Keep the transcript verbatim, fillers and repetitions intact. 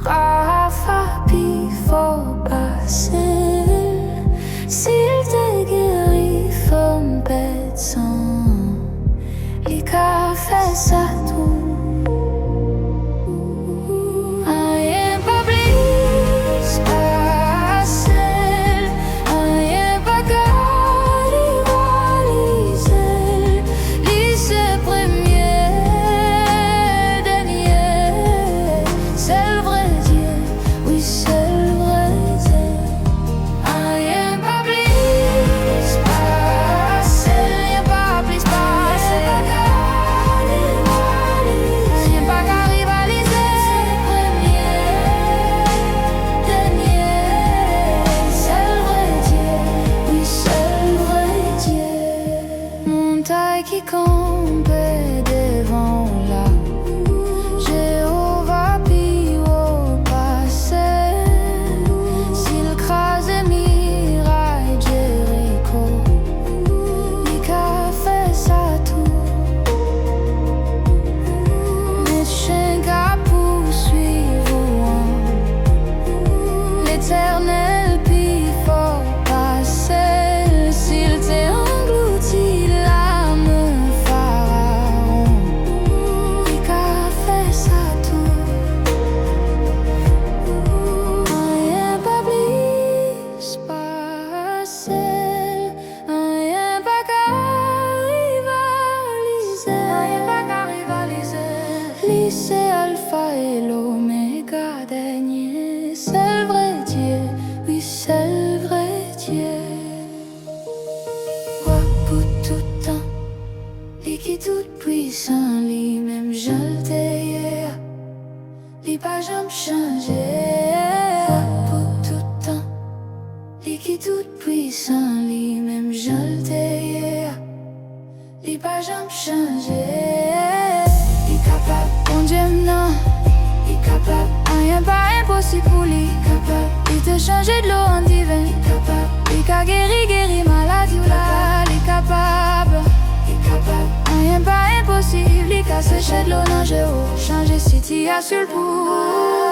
Rafa pi fò pase l. Si l te geri fanm pèd san, li ka fè sa tou. Anyen pa plis pase l, anyen pa ka rivalize l. Li se premye, dènye, sèl vrè Dye, wi, sèl vrè Dye. Anyen pa plis pase l, anyen pa plis pase l. Anyen pa ka rivalize. Premye, dènye, sèl vrè Dye, wi, sèl vrè Dye. Montay ki kanpe devan w la, Jewova pi wo pase l. Si l kraze miray Jeriko, li ka fè sa tou. Met chen k ap pouswiv ou an, Letènèl pi fò pase l. Si l te anglouti lame Farawon, li ka fè sa tou. Anyen pa plis pase l, anyen pa ka rivalize. Anyen pa ka rivalize. Li se Alfa e Lomega, dènye, sèl vrè Dye, wi, sèl vrè Dye. Wa pou tout tan, li ki tout pwisan, li menm jan l te ye a, li pa janm chanje. Wa pou tout tan, li ki tout pwisan, li menm jan l te ye a, li pa janm chanje. Li kapab. Bondye m nan, li kapab. Anyen pa enposib pou li. Li kapab. Li te chanje dlo an diven. Li kapab. Li ka geri, geri maladi w la. Li kapab. Li kapab. Anyen pa enposib. Li ka seche dlo nan je w, chanje sitiyasyon l pou ou.